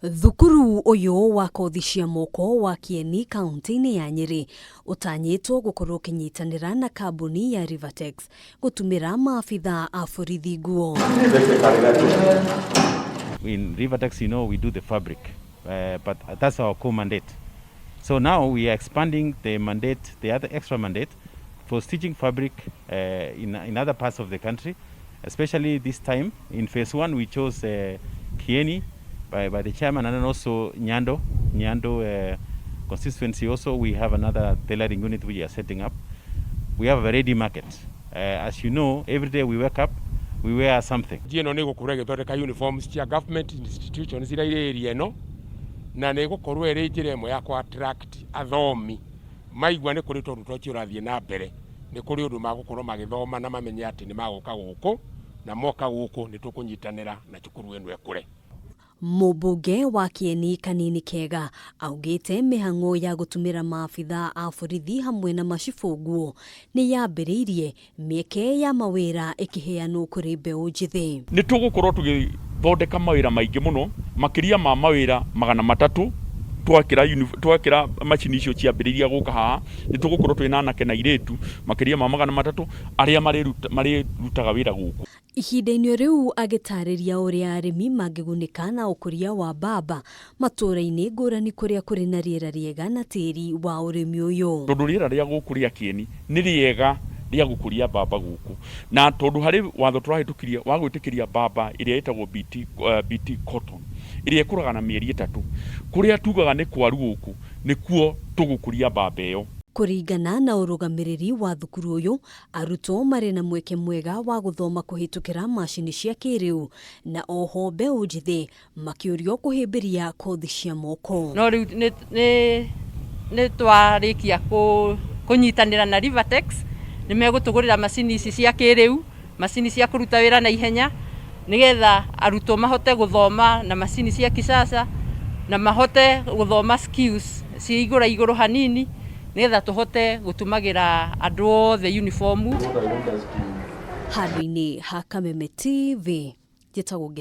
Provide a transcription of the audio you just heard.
Thukuru ũyũ wa kothi cia moko wa Kieni kaunti-inĩ ya Nyĩrĩ ũtanyĩtwo gũkorwo ũkĩnyitanĩra na kambuni ya Rivatex gũtumĩra maabithaa a borithi nguo. In Rivatex, we do the fabric, but that's our core mandate. So now we are expanding the mandate, the other extra mandate, for stitching fabric in other parts of the country, especially this time. In phase one, we chose Kieni by the chairman, and then also Nyando constituency. Also, we have another tailoring unit we are setting up. We have a ready market. As you know, every day we wake up, we wear something. Ĩno nĩ gũkorwo ĩgĩthondeka uniforms cia government institutions iria irĩ area ĩno, na nĩ ĩgũkorwo ĩrĩ njĩra ĩmwe ya kũ attract athomi. Maigua nĩ kũrĩ tondũ ta ũcio ũrathiĩ na mbere, nĩ kũrĩ ũndũ magũkorwo magĩthoma na mamenye atĩ nĩ magũka gũkũ, na moka gũkũ nĩ tũkũnyitanĩra na cukuru ĩno ĩkũre. Mũmbunge wa Kieni Kanini Kega augĩte mĩhang'o ya gũtumĩra maabithaa a borithi hamwe na macibũ nguo nĩ yambĩrĩirie mĩeke ya mawĩra ĩkĩheanwo kũrĩ mbeũ njĩthĩ. Nĩ tũgũkorwo tũgĩthondeka mawĩra maingĩ mũno, makĩria ma mawĩra 300. Twakĩra macini icio ciambĩrĩria gũka haha, nĩ tũgũkorwo twĩna anake na airĩtu makĩria ma 300 arĩa marĩrutaga wĩra gũkũ. Ihinda-inĩ rĩu agĩtarĩria ũrĩa arĩmi mangĩgunĩka na ũkũria wa mbamba matũũra-inĩ ngũrani kũrĩa kũrĩ na rĩera rĩega na tĩri wa ũrĩmi ũyũ. Tondũ rĩera rĩa gũkũ rĩa Kieni nĩ rĩega rĩa gũkũria mbamba gũkũ, na tondũ harĩ watho tũrahĩtũkirie wa gwĩtĩkĩria mbamba ĩrĩa ĩtagwo BT cotton, ĩrĩa ĩkũraga na mĩeri 3, kũrĩa tugaga nĩ kwaru gũkũ nĩkuo tũgũkũria mbamba ĩyo. Kũringana na ũrũgamĩrĩri wa thukuru ũyũ, arutwo marĩ na mweke mwega wa gũthoma kũhĩtũkĩra macini cia kĩrĩu, na oho mbeũ njĩthĩ makĩũrio kũhĩmbĩria kothi cia moko. No rĩu nĩ twarĩkia kũnyitanĩra na Rivatex, nĩ megũtũgũrĩra macini ici cia kĩrĩu, macini cia kũruta wĩra na ihenya, nĩgetha arutwo mahote gũthoma na macini cia kisasa na mahote gũthoma skills ciĩ igũra igũrũ hanini, nĩgetha tũhote gũtumagĩra andũ othe uniform. Handũ-inĩ ha Kameme TV, njĩtagwo Ngena.